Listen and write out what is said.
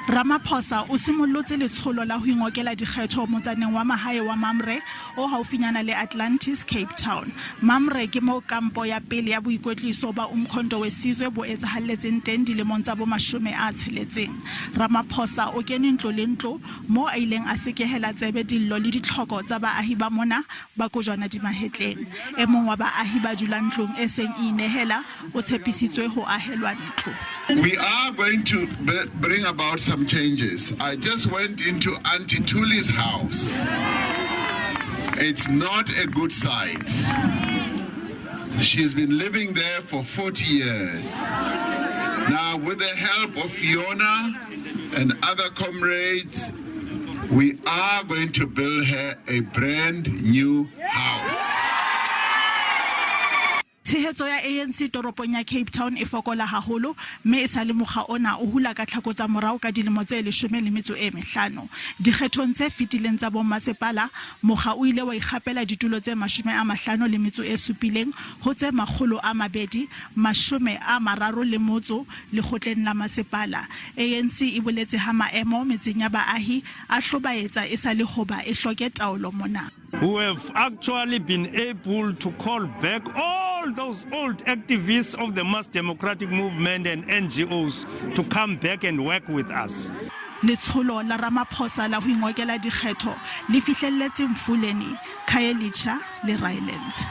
Ramaphosa o simollotse letsholo la ho ingokela dikgetho motsaneng wa mahae wa Mamre o haufinyana le Atlantis, Cape Town. Mamre ke moo kampo ya pele ya boikwetliso ba Umkhonto we Sizwe bo etsahalletseng teng dilemong tsa bo 60. Ramaphosa o kene ntlo le ntlo moo a ileng a sekehela tsebe dillo le ditlhoko tsa baahi ba mona ba kojwana di mahetleng. E mong wa baahi ba dulang ntlong e seng e inehela o tshepisitswe ho ahelwa ntlo. We are going to bring about some changes. I just went into Auntie Tuli's house. It's not a good sight. She's been living there for 40 years. Now, with the help of Fiona and other comrades, we are going to build her a brand new house. Tshehetso ya ANC toropong ya Cape Town e fokola haholo mme e sa le mokga ona o hula ka tlhako tsa morao ka dilemo tse 15. Dikgethong tse fetileng tsa bommasepala, mokga o ile wa ikgapela ditulo tse 57 ho tse 238 lekgotleng la masepala. ANC e boletse ha maemo metseng ya baahi a hlobaetsa e sa le hoba e hloke taolo mona. We have actually been able to call back all those old activists of the mass democratic movement and NGOs to come back and work with us. Letsholo la Ramaphosa la ho ingokela dikgetho le fihlelletse Mfuleni, Khayelitsha le Rylands.